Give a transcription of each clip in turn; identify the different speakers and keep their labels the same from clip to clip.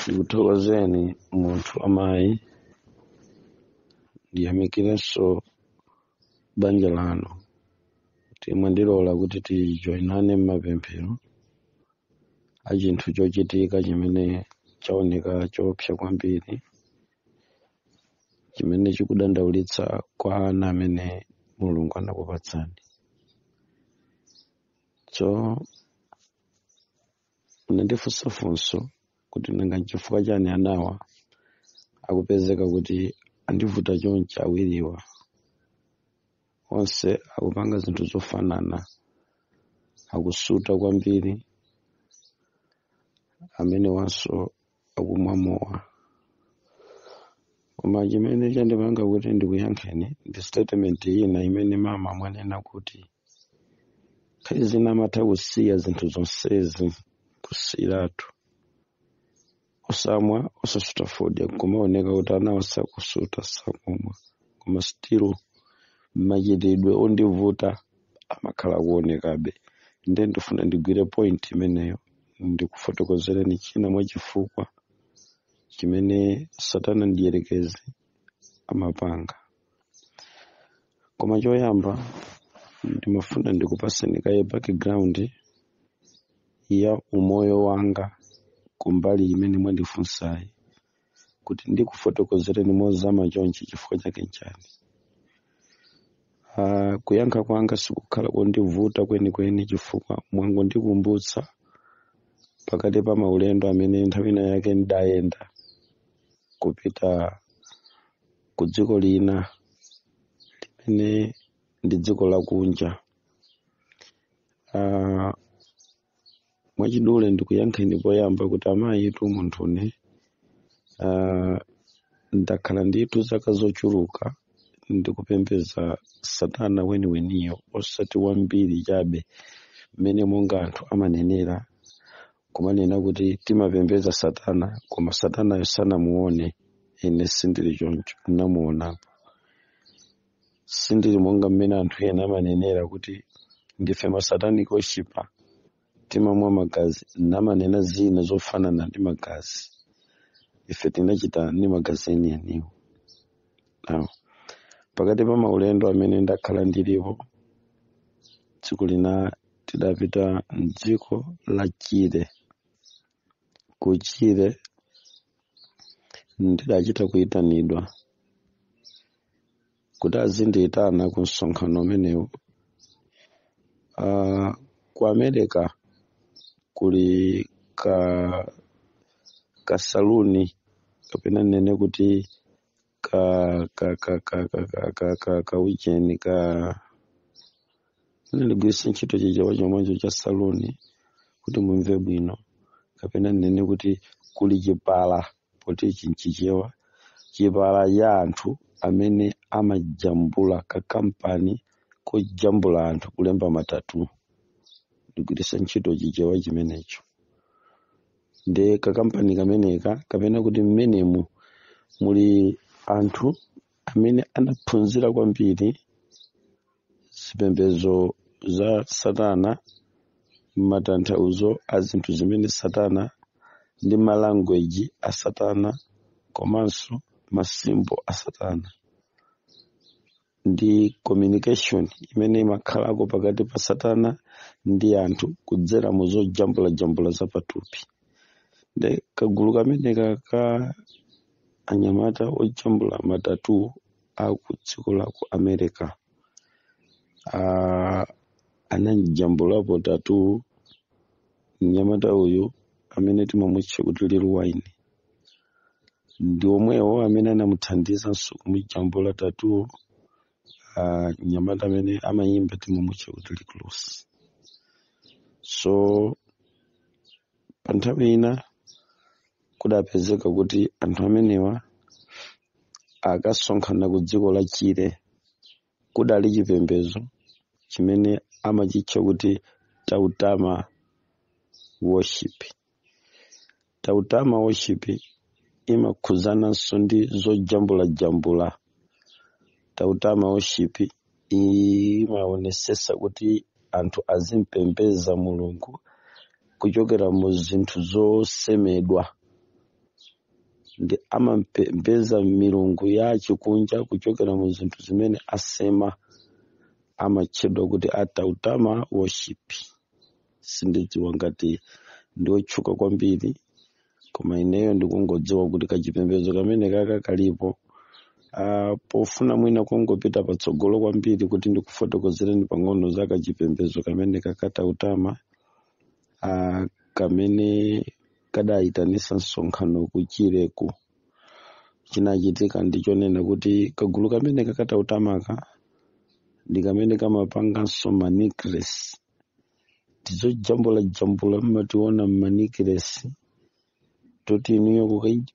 Speaker 1: Ndikuthokozeni munthu amayi, ndiyamikirenso banja lanu kuti mwandilola kuti tijoinane m'mapemphero a chinthu chochitika chimene chaoneka choopsa kwambiri, chimene chikudandaulitsa kwa ana amene Mulungu anakupatsani. So munandifunsa funso kuti nanga nchifukwa chani anawa akupezeka kuti andivuta chonchi? Awiriwa onse akupanga zinthu zofanana, akusuta kwambiri, amene wanso akumwa mowa. Koma chimene chandipanga kuti ndikuyankheni ndi statement ina imene mama mwanena kuti nthawi zina amatha kusiya zinthu zonsezi, kusiyiratu, osamwa, osasuta fodya, kumaoneka kuti ana osakusuta, sakumwa, koma still machitidwe ondivuta amakhala akuonekabe. Nde ndifuna ndigwire point imeneyo, ndikufotokozereni china mwa chifukwa chimene Satana ndiyerekezi amapanga. Koma choyamba ndimafuna ndikupaseni kaye background ya umoyo wanga kumbali imene mwandifunsayi kuti ndikufotokozereni mozama chonchi chifukwa chake nchani. Kuyankha kwanga sikukhala kondivuta kwenikweni chifukwa mwangondikumbutsa pakati pa maulendo amene nthawi ina yake ndidayenda kupita ku dziko lina limene ndi dziko lakunja. Mwachidule ndikuyankheni poyamba kuti amayitu, munthune ndakhala ndithu zaka zochuluka ndikupembedza Satana weniweniyo, osati wambiri chabe mmene monga anthu amanenera, kumanena kuti timapembedza Satana koma Satanayo sanamuone. Ine sindili choncho, namuonapo. Sindili monga mmene anthu ena amanenera kuti ndife ma satanic worshipper, timamwa magazi, namanena zina zofanana ndi magazi. Ife tinachita ndi magazi enieniwo. Now, pakati pa maulendo amene ndakhala ndilipo, tsiku lina tidapita mdziko la Chile. Ku Chile ndidachita kuyitanidwa kuti azindiyitana ku msonkhano umenewu. Ku America kuli ka kasaluni, kapena nene kuti ka ka ka ka ka ka ka ka ka ujeni, ka ndigwiritse ntchito Chichewa chomwecho cha saluni kuti mumve bwino, kapena nene kuti kuli chipala, poti ichi nchichewa, chipala cha anthu amene amajambula, kakampani kojambula anthu, kulemba ma tattoo. Ndigwiritse ntchito Chichewa chimenecho. Ndi kakampani kameneka, kapena kuti mmenemu muli anthu amene anaphunzira kwambiri zipembedzo za Satana, matanthauzo a zinthu zimene Satana ndi ma language a Satana, komanso ma symbol a Satana, ndi communication imene imakhalako pakati pa Satana ndi anthu kudzera mu zojambulajambula zapathupi. Ndi kagulu kameneka ka anyamata ojambula ma tattoo aku dziko la ku America anajambulapo tattoo mnyamata uyu amene timamutcha kuti Lil Wayne. Ndi omwewo amene anamuthandizanso kumujambula tattoo mnyamata amene amayimba, timamutcha kuti Rick Ross. So pa nthawi ina kudapezeka kuti anthu amenewa akasonkhana ku dziko la Chile. Kudali chipembedzo chimene amachitcha kuti Tautama worship. Tautama worship imakhuzananso ndi zojambulajambula. Tautama worship imaonesesa kuti anthu azimpembedza Mulungu kuchokera mu zinthu zosemedwa. Ndi amapembedza milungu ya chikunja kuchokera mu zinthu zimene asema, amatchedwa kuti Atautama worship. Sindidziwa ngati ndi otchuka kwambiri, koma ineyo ndikungodziwa kuti kachipembedzo kamene kaka kalipo. Pofuna mwina kungopita patsogolo kwambiri kuti ndikufotokozereni pang'ono za kachipembedzo kamene kakatautama, kamene kadayitanisa msonkhano kuchireku, chinachitika ndichonena kuti kagulu kamene kakatautamaka ndi kamene kamapanganso ma necklace, tizojambula jambula mmationa mma necklace, toti inuyo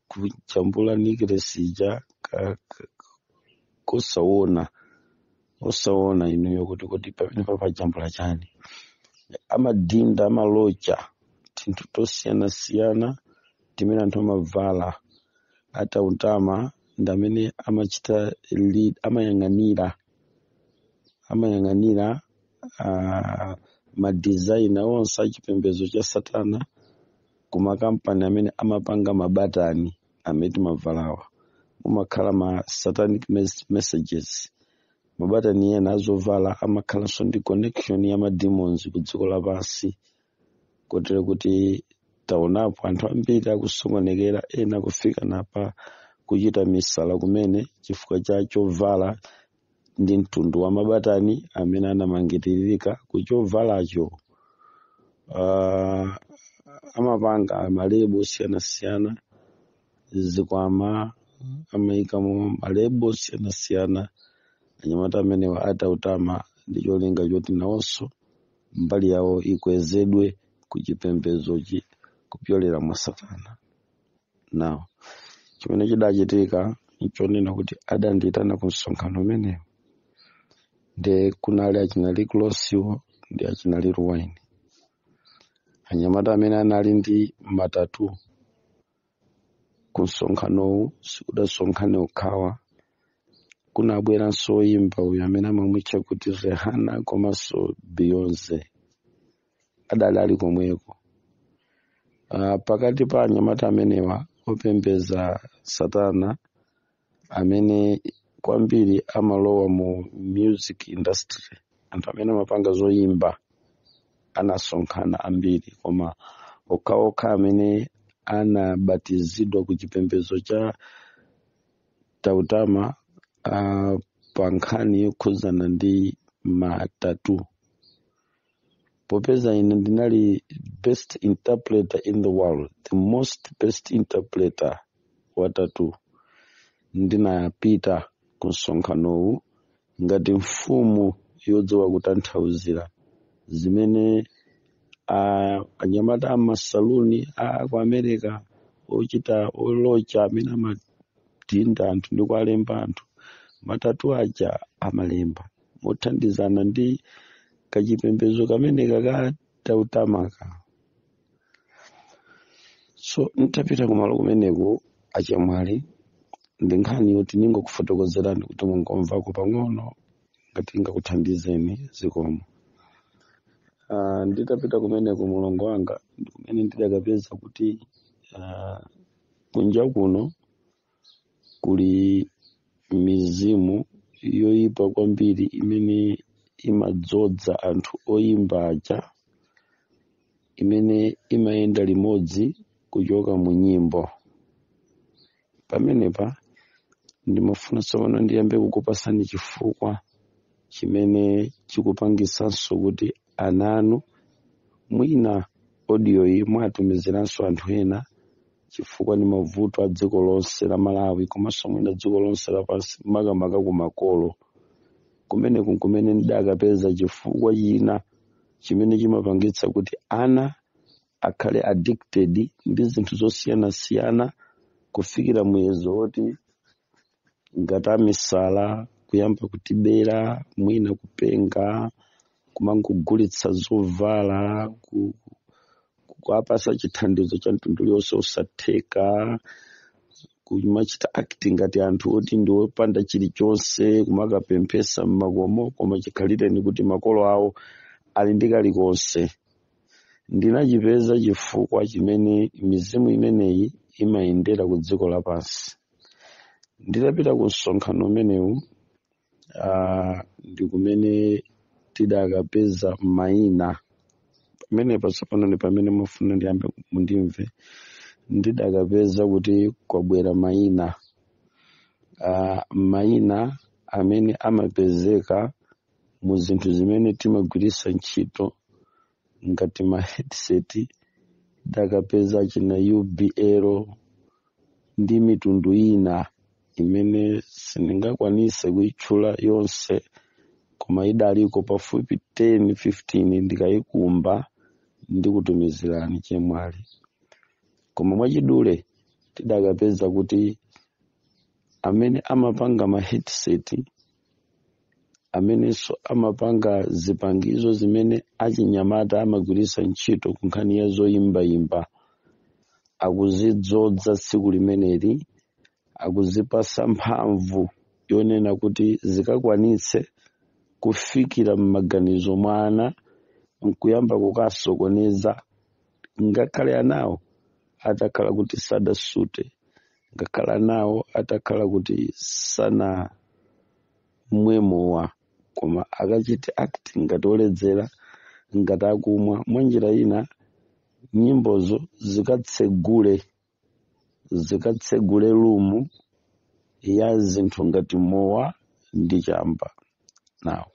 Speaker 1: kujambula necklace ija kosaona osaona inuyo kuti pamene papajambula chani. Amadinda, amalocha tinthu tosiyanasiyana timene anthu amavala. Atautama ndi amene amachita lead, amayang'anira ma designer onse achipembedzo cha satana ku makampani amene amapanga mabatani amene timavalawa. Mumakhala ma satanic messages. Mabatani ena azovala amakhalanso ndi connection ya ma demons ku dziko lapansi, kotero kuti taonapo anthu ambiri akusokonekera, ena kufika napa kuchita misala kumene chifukwa cha chovala ndi mtundu wa mabatani amene anamangiririka ku chovalacho. Amapanga ma label osiyanasiyana, zikwama amayikamo ma label osiyanasiyana anyamata amenewa atautama, ndi cholinga choti nawonso mbali yawo ikwezedwe ku chipembedzochi kupyolera mwa satana. Nawo chimene chidachitika nchonena kuti adandiyitana ku msonkhano umenewo, nde kunali achina Rick Rossiwo ndi achina Lil Wayne, anyamata amene anali ndi ma tattoo. Ku msonkhanowu sikudasonkhane okhawa, kunabweranso oyimba uyu amene amamutcha kuti Rihanna komanso Beyonce, adali ali komweko. Pakati pa anyamata amenewa opembeza satana amene kwambiri amalowa mu music industry, anthu amene amapanga zoyimba, anasonkhana ambiri, koma okhaokha amene anabatizidwa ku chipembedzo cha tautama pa nkhani yokhuzana ndi ma tattoo. Popeza ine ndinali best interpreter in the world, the most best interpreter wa tattoo, ndinapita ku msonkhanowu ngati mfumu yodziwa kutanthauzira zimene anyamata amasaluni a ku America ochita olocha amene amadinda anthu ndi kualemba anthu ma tattoo aja amalemba mothandizana ndi kachipembedzo kameneka ka tautamaka. So ntapita kumalo kumeneko, achemwali, ndi nkhani yoti ningokufotokozerani kuti mungomvako pang'ono ngati ingakuthandizeni, zikomo. Nditapita kumeneko, mulongo wanga, ndi kumene ndidakapeza kuti kunja kuno kuli mizimu yoyipa kwambiri imene imadzodza anthu oyimba aja, imene imayenda limodzi kuchoka mu nyimbo. Pamenepa ndimafuna tsopano ndiyambe kukupasani chifukwa chimene chikupangisanso kuti ana anu, mwina audio iyi mwatumiziranso anthu ena, chifukwa ni mavuto a dziko lonse la Malawi komanso mwina dziko lonse lapansi, makamaka ku makolo. Kumeneku kumene ndidakapeza chifukwa china chimene chimapangitsa kuti ana akhale addicted ndi zinthu zosiyanasiyana kufikira muyezo woti ngati amisala, kuyamba kutibera, mwina kupenga, kumangogulitsa zovala, kuapasa chithandizo cha mtundu uliwonse osatheka, kumachita acting ngati anthu oti ndi opanda chilichonse, kumakapemphesa mmakomo, koma chikhalireni kuti makolo awo ali ndi kalikonse. Ndinachipeza chifukwa chimene mizimu imeneyi imayendera ku dziko lapansi. Nditapita ku msonkhano umenewu, ndi kumene tidakapeza mayina. Pamenepa tsopano ndi pamene mufuna ndiyambe mundimve. Ndidakapeza kuti kwabwera mayina, mayina amene amapezeka mu zinthu zimene timagwiritsa ntchito ngati ma headset. Dakapeza china UBL ndi mitundu ina imene sindingakwanise kuyitchula yonse, koma idaliko pafupi 10 15. Ndikayikumba ndikutumizirani, chemwali. Koma mwachidule, tidakapeza kuti amene amapanga ma headset, amenenso amapanga zipangizo zimene achinyamata amagwiritsa ntchito ku nkhani ya zoyimbayimba, akuzidzodza tsiku limeneli, akuzipasa mphamvu yonena kuti zikakwanitse kufikira m'maganizo mwa ana nkuyamba kukasokoneza, ngakhale anawo atakhala kuti sadasute, ngakhale anawo atakhala kuti sana mwemowa, koma akachite acting ngati oledzera, ngati akumwa. Mwa njira ina, nyimbozo zikatsegule room ya zinthu ngati mowa ndi chamba. Nawo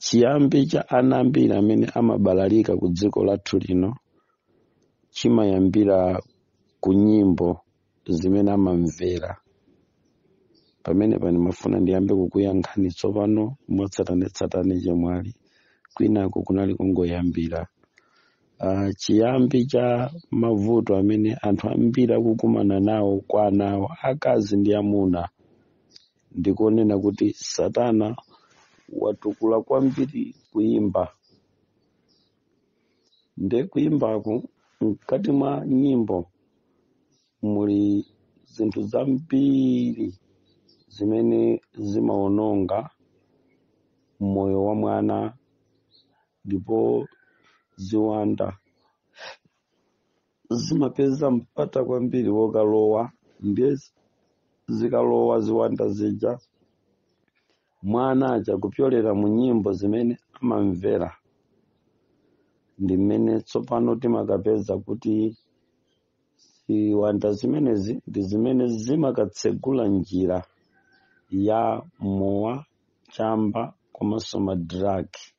Speaker 1: chiyambi cha ana ambiri amene amabalalika ku dziko lathu lino chimayambira ku nyimbo zimene amamvera. Pamene ndimafuna ndiyambe kukuyankhani tsopano mwatsatanetsatane, chemwali. Kwinako kunali kungoyambira. Chiyambi cha mavuto amene anthu ambiri akukumana nawo kwa anawo, akazi ndi amuna, ndikonena kuti Satana watukula kwambiri kuyimba. Nde kuyimbaku, mkati mwa nyimbo muli zinthu zambiri zimene zimawononga moyo wa mwana, ndipo ziwanda zimapeza mpata kwambiri wokalowa. Ndiye zikalowa ziwanda zija, mwana aja kupyolera mu nyimbo zimene amamvera, ndi mmene tsopano timakapeza kuti ziwanda zimenezi ndi zimene zimakatsegula njira ya mowa, chamba komanso ma drugs.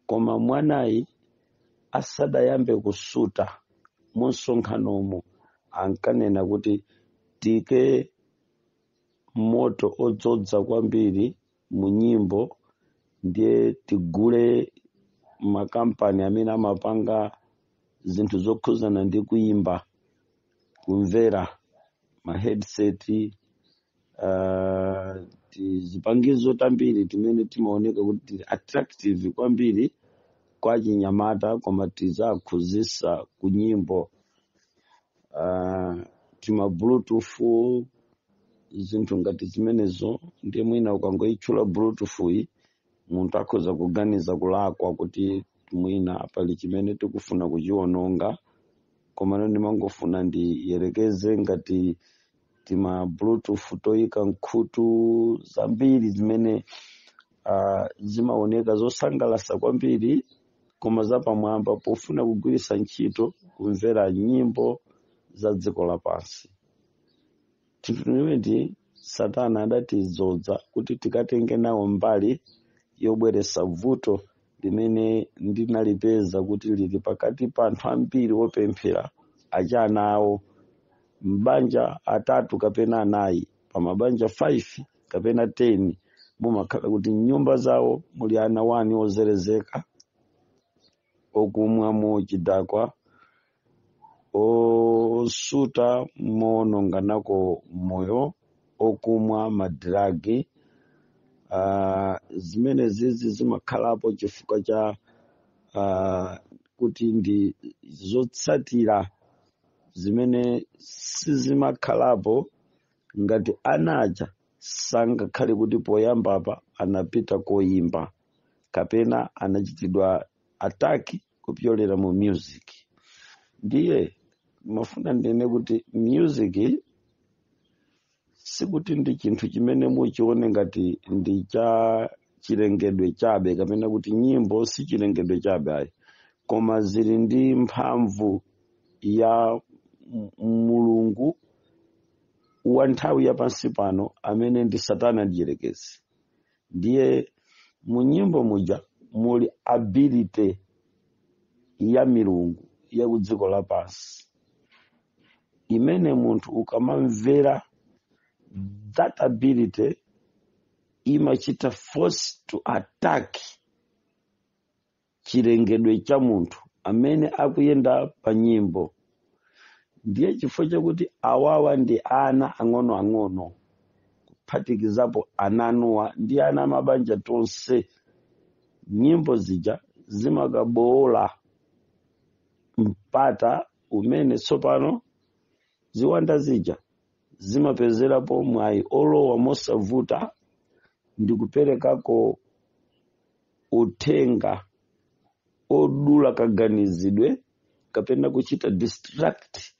Speaker 1: Koma mwanayi asadayambe kusuta, mu msonkhanomo ankanena kuti tike moto odzodza kwambiri mu nyimbo, ndiye tigule makampani amene amapanga zinthu zokhuzana ndi kuyimba, kumvera, ma headset, zipangizo tambiri timene timaoneka kuti tili attractive kwambiri kwa chinyamata, koma tizakhuzisa ku nyimbo, tima Bluetooth, zinthu ngati zimenezo. Ndiye mwina ukangoyitchula Bluetooth iyi, munthu akhoza kuganiza kulakwa kuti mwina pali chimene tikufuna kuchiwononga, koma ndimangofuna ndiyerekeze ngati tima Bluetooth toyika mkhutu, zambiri zimene zimaoneka zosangalatsa kwambiri koma zapamwamba pofuna kugwiritsa ntchito kumvera nyimbo za dziko lapansi. Tinthu timeneti Satana adatizodza kuti tikatenge nawo mbali yobweretsa vuto limene ndinalipeza kuti lili pakati pa anthu ambiri opemphera, achana awo m'banja atatu kapena anayi pa mabanja 5 kapena 10, mumakhala kuti nyumba zawo muli ana 1 ozerezeka, okumwa mochidakwa, osuta moononganako moyo, okumwa ma drugs. Zimene zizi zimakhalapo chifukwa cha kuti ndi zotsatira zimene sizimakhalapo ngati anaja sangakhale kuti poyambapa anapita koyimba kapena anapita ku nyimbo. kapena anachitidwa attack kupyolera mu music. Ndiye mafuna ndinene kuti music sikuti ndi chinthu chimene muchione ngati ndi cha chilengedwe chabe, kapena kuti nyimbo si chilengedwe chabe ayi, koma zili ndi mphamvu ya mulungu wa nthawi ya pansi pano amene ndi Satana Mdierekezi. Ndiye mu nyimbo muja muli ability ya milungu ya ku dziko lapansi imene munthu ukamamvera, that ability imachita force to attack chilengedwe cha munthu amene akuyenda pa nyimbo. Ndiye chifukwa chakuti awawa ndi ana ang'onoang'ono, kuphatikizapo ananuwa ndi ana amabanja tonse, nyimbo zija zimakabowola mpata umene tsopano ziwanda zija zimapezerapo mwayi olowa mosavuta ndi kuperekako uthenga odula kaganizidwe kapena kuchita distract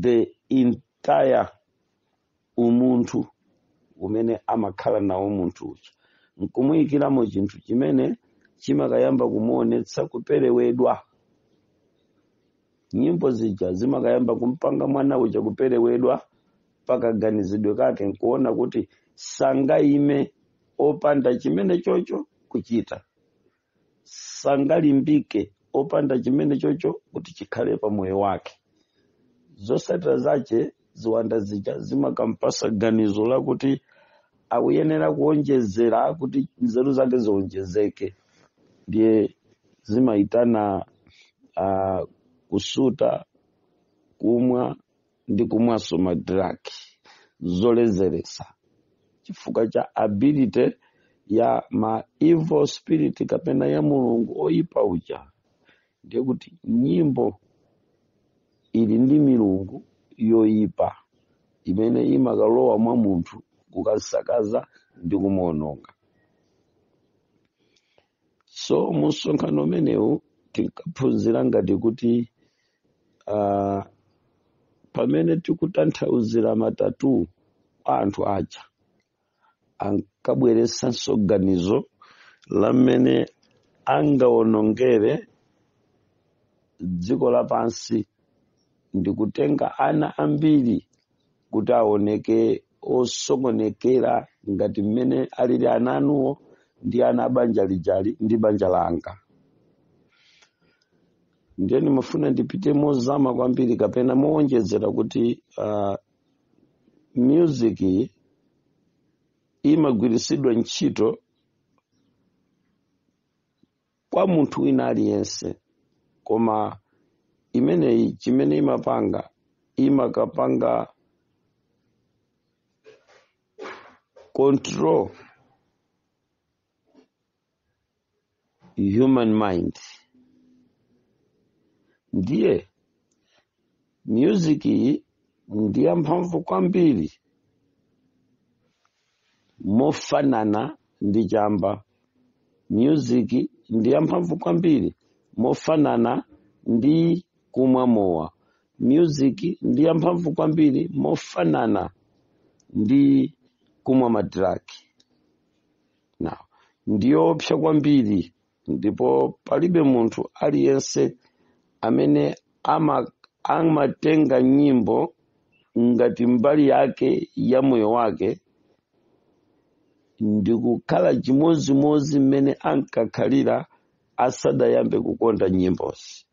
Speaker 1: the entire umunthu umene amakhala nawo munthu uja, nkumuyikiramo chinthu chimene chimakayamba kumuonetsa kuperewedwa. Nyimbo zija zimakayamba kumpanga mwana uja kuperewedwa pakaganizidwe kake, nkuona kuti sangayime opanda chimene chocho kuchita, sangalimbike opanda chimene chocho kuti chikhale pa moyo wake. Zotsatira zache, ziwanda zija zimakampasa ganizo lakuti akuyenera kuonjezera kuti nzeru zake zionjezeke. Ndiye zimayitana kusuta, kumwa ndi kumwanso ma drugs zolezeresa, chifukwa cha ability ya ma evil spirit kapena ya mulungu oyipa uja. Ndiye kuti nyimbo ili ndi milungu yoyipa imene imakalowa mwa munthu kukasakaza ndi kumuononga. So mu msonkhano umenewu tinkaphunzira ngati kuti pamene tikutanthauzira ma tattoo kwa anthu aja, ankabweretsanso ganizo la mmene angawonongere dziko lapansi ndi kutenga ana ambiri kuti aoneke osokonekera ngati mmene alili ana anuwo ndi ana a banja lijali ndi banja langa. Ndiye ndimafuna ndipite mozama kwambiri kapena mowonjezera kuti music iyi imagwiritsidwa ntchito kwa munthu wina aliyense, koma imeneyi chimene imapanga, imakapanga control human mind. Ndiye music iyi ndi yamphamvu kwambiri mofanana ndi chamba. Music ndi yamphamvu kwambiri mofanana ndi kumwa mowa. Music ndi yamphamvu kwambiri mofanana ndi kumwa ma drugs. Now, ndiyoopsa kwambiri, ndipo palibe munthu aliyense amene amatenga nyimbo ngati mbali yake ya moyo wake ndikukhala chimozimozi mmene ankakhalira asadayambe kukonda nyimbozi.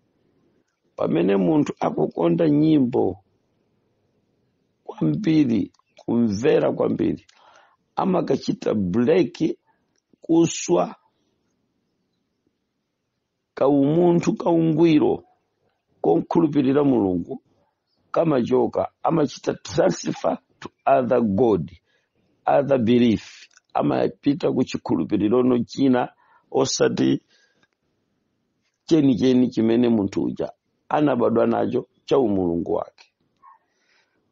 Speaker 1: Pamene munthu akukonda nyimbo kwambiri, kumvera kwambiri, amakachita break, kuswa kaumunthu kaungwiro konkhulupirira Mulungu kamachoka, amachita transfer to other god, other belief, amapita ku chikhulupirirono china osati chenicheni chimene munthu uja anabadwa nacho cha umulungu wake.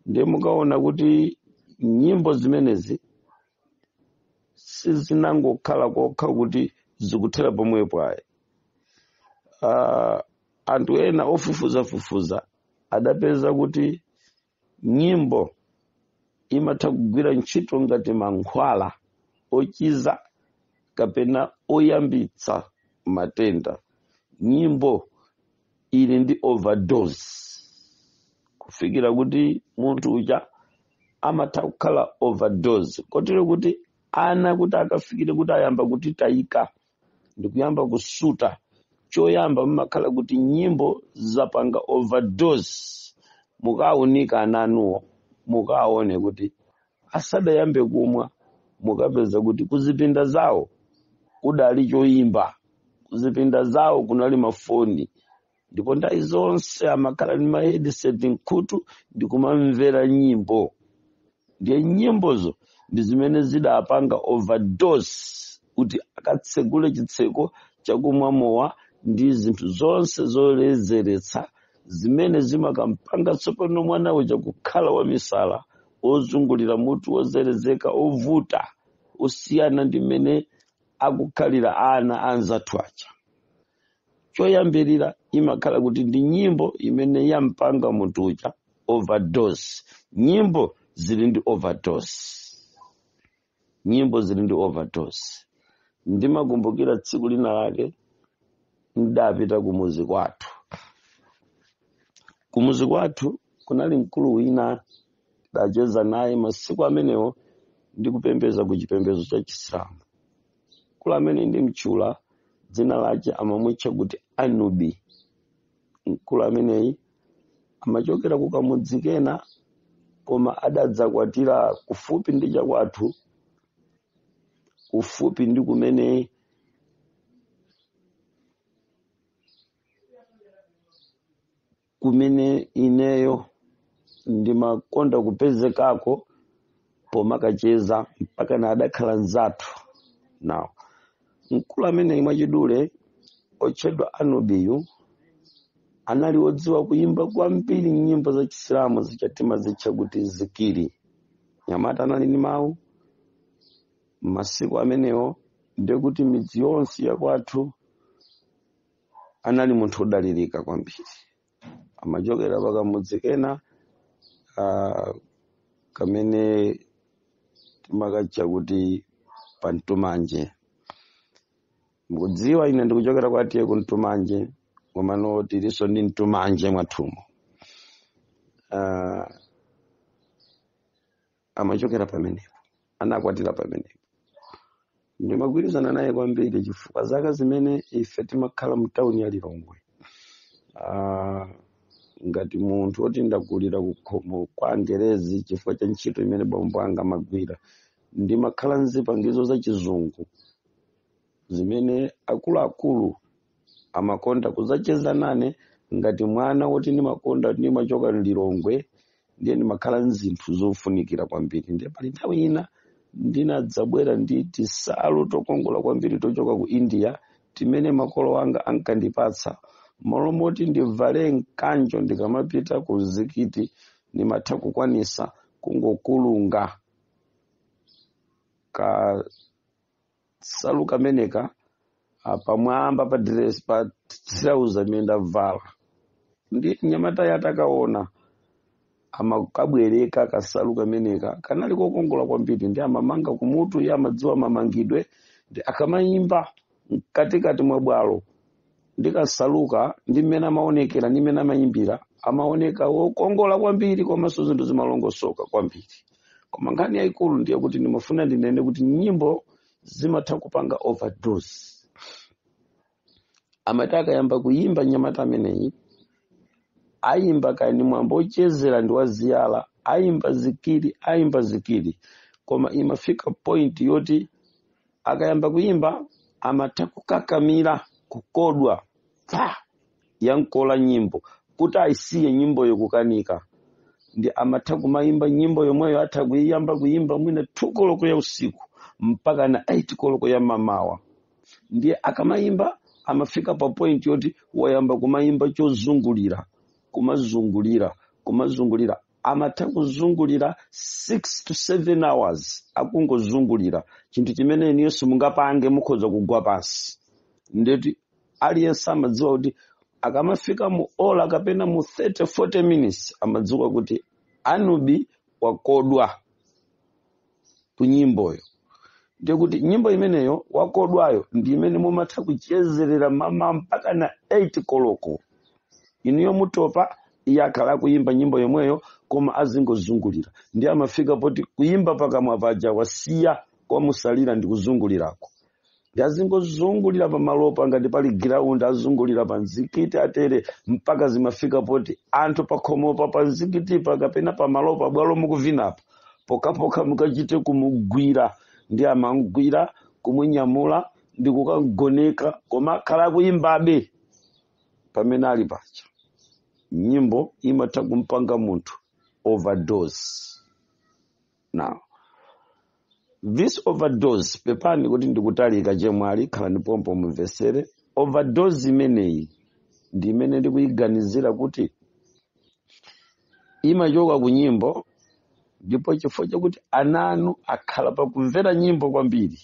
Speaker 1: Ndiye mukaona kuti nyimbo zimenezi sizinangokhala kokha kuti zikuthera pomwepo ayi. Anthu ena ofufuzafufuza adapeza kuti nyimbo imatha kugwira ntchito ngati mankhwala ochiza kapena oyambitsa matenda. Nyimbo ili ndi overdose, kufikira kuti munthu uja amatha kukhala overdose, kotero kuti ana kuti akafikire kuti ayamba kuti tayika ndikuyamba kusuta, choyamba mmakhala kuti nyimbo zapanga overdose. Mukawunika ana anuwo, mukaone kuti asadayambe kumwa, mukapeza kuti kuzipinda zawo kudali choyimba, kuzipinda zawo kunali mafoni, ndipo nthawi zonse amakhala ndi ma headset mkhutu ndikumamvera nyimbo. Ndiye nyimbozo ndi zimene zidapanga overdose kuti akatsegule chitseko chakumwa mowa ndi zinthu zonse zoledzeretsa zimene zimakampanga tsopano mwana uja kukhala wamisala, ozungulira mutu, wozerezeka, ovuta, osiyana ndi mmene akukhalira ana anzathu aja. Choyambirira imakhala kuti ndi nyimbo imene yampanga munthu uja overdose. Nyimbo zili ndi overdose, nyimbo zili ndi overdose. Ndimakumbukira tsiku lina lake ndidapita kumuzi kwathu. Kumuzi kwathu kunali mkulu wina, dacheza naye masiku amenewo ndikupembeza ku chipembedzo cha Chisilamu. Mkulu amene ndimtchula dzina lake amamutcha kuti Anubi. Mkulu ameneyi amachokera ku kamudzi kena, koma adadzakwatira kufupi ndi chakwathu, kufupi ndi kumene ineyo ndimakonda kupezekako pomakacheza, mpaka na adakhala nzathu. Nawo mkulu ameneyi mwachidule otchedwa Anubiyu anali wodziwa kuyimba kwambiri nyimbo za Chisilamu zichatima zitcha kuti zikiri. Nyamata anali ndi mawu masiku amenewo, ndekuti midzi yonse yakwathu anali munthu wodalirika kwambiri. Amachokera pakamudzi kena kamene timakatcha kuti Pantumanje. Mukudziwa ine ndikuchokera kwatiye ku Mtumanje, komano tilinso ndi Mtumanje mwathumo. Amachokera pamenepo, anakwatira pamenepo. Ndimagwirizana naye kwambiri chifukwa zaka zimene ife timakhala mu tawuni ya Lilongwe, ngati munthu oti ndakulira kukhomo kwa Angerezi chifukwa cha ntchito imene bambo anga amagwira, ndimakhala nzipangizo za chizungu zimene akuluakulu amakonda kuzacheza nane ngati mwana woti ndimakonda, ndimachoka Lilongwe, ndiye ndimakhala nzinthu zofunikira kwambiri. Ndiye pali nthawi ina ndinadzabwera ndi tisalu tokongola kwambiri tochoka ku India timene makolo anga ankandipatsa. Malo moti ndivale mkanjo ndikamapita ku mzikiti, ndimatha kukwanisa kungokulunga ka salu kameneka pamwamba pa dress, pa trouser imene ndavala. Ndi nyamata yatakaona amakabwereka kasalu kameneka, kanali kokongola kwambiri, ndi amamanga kumutu, iye amadziwa mamangidwe, ndi akamayimba mkatikati mwa bwalo ndikasaluka, ndi mmene amaonekera ndi mmene amayimbira, amaoneka wokongola kwambiri, komanso zinthu zimalongosoka kwambiri. Koma nkhani yayikulu ndiye kuti ndimafuna ndinene kuti nyimbo zimatha kupanga overdose. Amati akayamba kuyimba nyamata ameneyi, ayimba kani mwambo ochezera ndi waziyala, ayimba zikiri, ayimba zikiri, koma imafika point yoti akayamba kuyimba amatha kukakamira kukodwa pa yankola nyimbo kuti ayisiye nyimboyo kukanika, ndi amatha kumayimba nyimbo yomweyo, atha kuyiyamba kuyimba mwina 2 koloko ya usiku mpaka na 8 koloko ya mamawa. Ndiye akamayimba amafika pa point yoti wayamba kumayimba chozungulira, kumazungulira, kumazungulira. Amatha kuzungulira 6 to 7 hours akungozungulira, chinthu chimene inuyonso simungapange, mukhoza kugwa pansi. Ndeti aliyense amadziwa kuti akamafika mu ola kapena mu 30 40 minutes, amadziwa kuti Anubi wakodwa ku nyimboyo. Ndiye kuti nyimbo imeneyo wakodwayo ndi imene mumatha kuchezerera mama mpaka na 8 koloko. Inuyo mutopa, iye akhala akuyimba nyimbo yomweyo, koma azingozungulira. Ndi amafika poti kuyimba pakamwa paja wasiya, kwamusalira ndi kuzungulirako. Ndi azingozungulira pamalopa ngati pali ground, azungulira pa mzikiti atere, mpaka zimafika poti anthu pakhomopa, pa mzikitipa kapena pamalopa, bwalo mukuvinapa, pokhapokha mukachite kumugwira. Ndi amamugwira, kumunyamula ndi kukagoneka, koma akhala akuyimbabe pamene ali paja. Nyimbo imatha kumpanga munthu overdose. Now this overdose, pepani kuti ndikutalika, chemwali, khalani pompo mumvesere. Overdose imeneyi ndi imene ndikuyiganizira kuti imachoka ku nyimbo, ndipo chifukwa chakuti ana anu akhala pakumvera nyimbo kwambiri,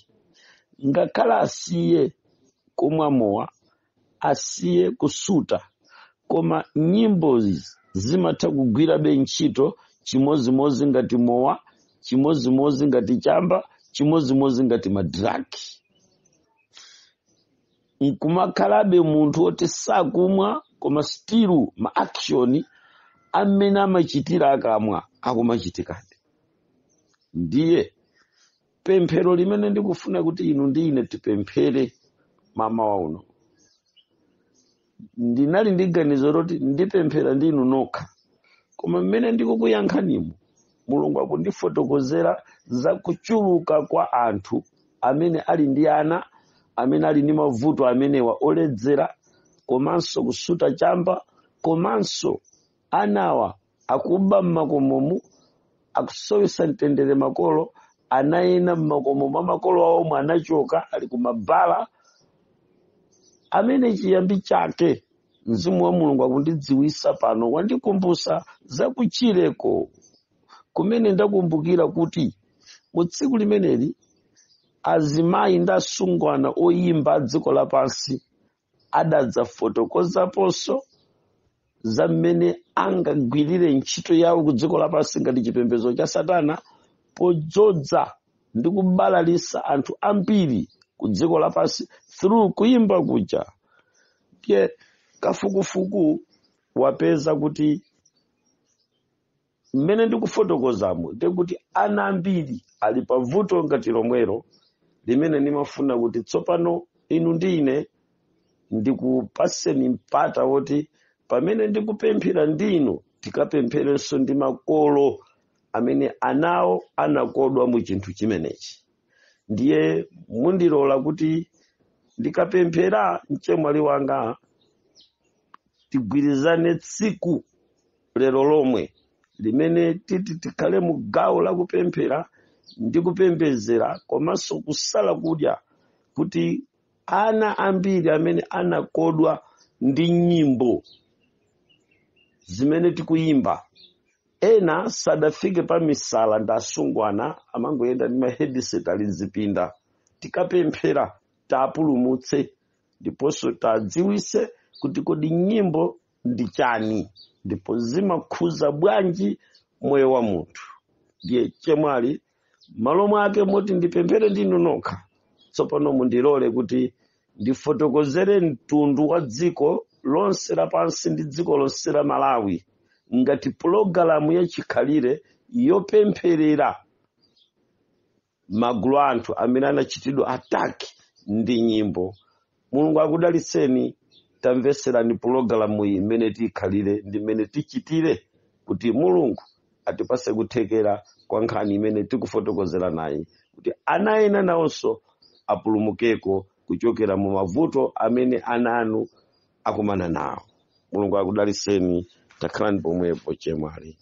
Speaker 1: ngakhale asiye kumwa mowa, asiye kusuta, koma nyimbozi zimatha kugwirabe ntchito chimozimozi ngati mowa, chimozimozi ngati chamba, chimozimozi ngati ma drugs. Nkumakhalabe munthu woti sakumwa, koma still ma action amene amachitira akamwa akumachitikadi. Ndiye pemphero limene ndikufuna kuti inu ndi ine tipemphere mamawa uno, ndinali ndi ganizo loti ndipemphera ndi inu nokha, koma mmene ndikukuyankhanimo, Mulungu akundifotokozera za kuchuluka kwa anthu amene ali ndi ana amene ali ndi mavuto amenewa oledzera komanso kusuta chamba, komanso anawa akuba mmakomomu, akusowesa mtendere makolo. Ana ena mmakomo mwa makolo awo omwe anachoka, ali kumabala, amene chiyambi chake mzimu wa Mulungu akundidziwisa pano, wandikumbusa zakuchireko, kumene ndakumbukira kuti mu tsiku limeneli azimayi ndi asungwana oyimba a dziko lapansi adadzafotokozaponso za mmene angagwirire ntchito yawo ku dziko lapansi ngati chipembedzo cha satana, podzodza ndi kubalalisa anthu ambiri ku dziko lapansi through kuyimba kuja. Ndiye kafukufuku wapeza kuti mmene ndikufotokozamo, ndiye kuti ana ambiri ali pavuto ngati lomwero limene ndimafuna kuti tsopano inu ndi ine ndikupaseni mpata woti pamene ndikupemphera ndinu, tikapempherenso ndi makolo amene anawo anakodwa mu chinthu chimenechi. Ndiye mundilola kuti ndikapemphera, mchemwali wanga, tigwirizane tsiku lero lomwe limene titi tikhale mu gawo la kupemphera ndi kupembedzera komanso kusala kudya, kuti ana ambiri amene anakodwa ndi nyimbo zimene tikuyimba, ena sadafike pa misala, ndi asungwana amangoyenda ndi ma headset ali mzipinda, tikapemphera tapulumutse ndiponso tadziwise kuti kodi nyimbo ndi chani ndipo zimakhuza bwanji moyo wa munthu. Ndiye chemwali, malo mwake moti ndipemphere ndinu nokha, tsopano mundilole kuti ndifotokozere mtundu wa dziko lonse lapansi ndi dziko lonse la Malawi ngati pulogalamu yachikhalire yopempherera magulu anthu amene anachitidwa attack ndi nyimbo. Mulungu akudalitseni. Tamveserani pulogalamu iyi imene tikhalire ndi mmene tichitire kuti Mulungu atipase kuthekera kwa nkhani imene tikufotokozera nayi, kuti ana ena nawonso apulumukeko kuchokera mu mavuto amene ana anu akumana nawo. Mulungu akudalitseni. Takhalani pomwepo, chemwali.